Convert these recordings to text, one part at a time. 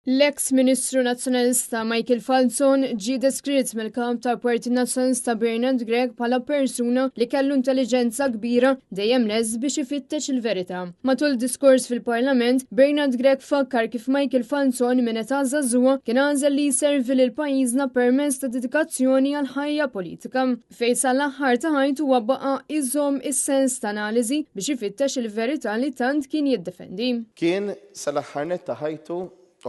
L-eks Ministru Nazzjonalista Michael Falzon ġie deskritt mill-Kap tal-Partit Nazzjonalista Bernard Grech bħala persuna li kellu intelliġenza kbira dejjem lest biex ifittex il-verità. Matul diskors fil-Parlament, Bernard Grech fakkar kif Michael Falzon minn età żagħżugħa kien għażel li jservi lil pajjiżna permezz ta' dedikazzjoni għal ħajja politika, fejn sal-aħħar ta' ħajtu huwa baqa' iżomm is-sens ta' analiżi biex ifittex il-verità li tant kien jiddefendi. Kien sal-aħħar nett ta' ħajtu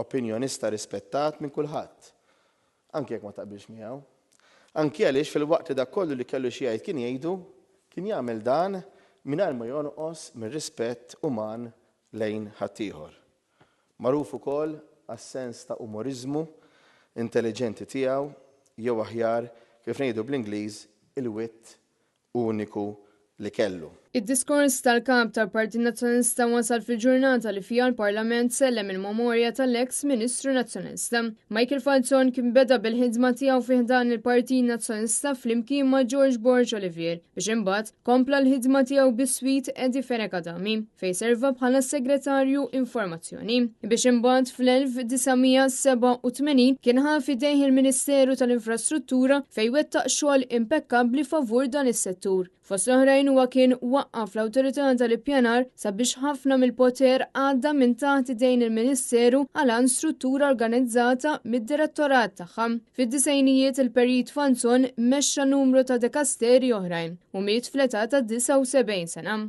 opinjonista rispettat minn kulħadd, anki jekk ma taqbilx miegħu. Anki għaliex filwaqt li dak kollu li kellu xi jgħid kien jgħidu, kien jagħmel dan mingħajr ma jonqos mir-rispett uman lejn ħaddieħor. Magħruf ukoll għas-sens ta' umoriżmu intelliġenti tiegħu jew aħjar kif ngħidu bl-Ingliż il-wit uniku li kellu. Id-diskors tal-Kap tal-Partit Nazzjonalista wasal fil-ġurnata li fiha l-Parlament sellem il-memorja tal-eks Ministru Nazzjonalista. Michael Falzon kien beda bil-ħidma tiegħu fi ħdan il-Partit Nazzjonalista flimkien ma' George Borg Olivier biex imbagħad kompla l-ħidma tiegħu biswit Eddie Fenech Adami fejn serva bħala Segretarju Informazzjoni. Biex imbagħad fl-1987 kien ħa f'idejh il-Ministeru tal-Infrastruttura fejn wettaq xogħol impekkabbli favur dan is-settur. Fost l-oħrajn huwa kien waqqaf l-Awtorità tal-Ippjanar sabiex ħafna mill-poter għadda minn taħt idejn il-Ministeru għal għand struttura organizzata mid-direttorat tagħha. Fid-disgħinijiet il-Perit Falzon mexxa numru ta' dekasteri oħrajn u miet fl-età ta' 79 sena.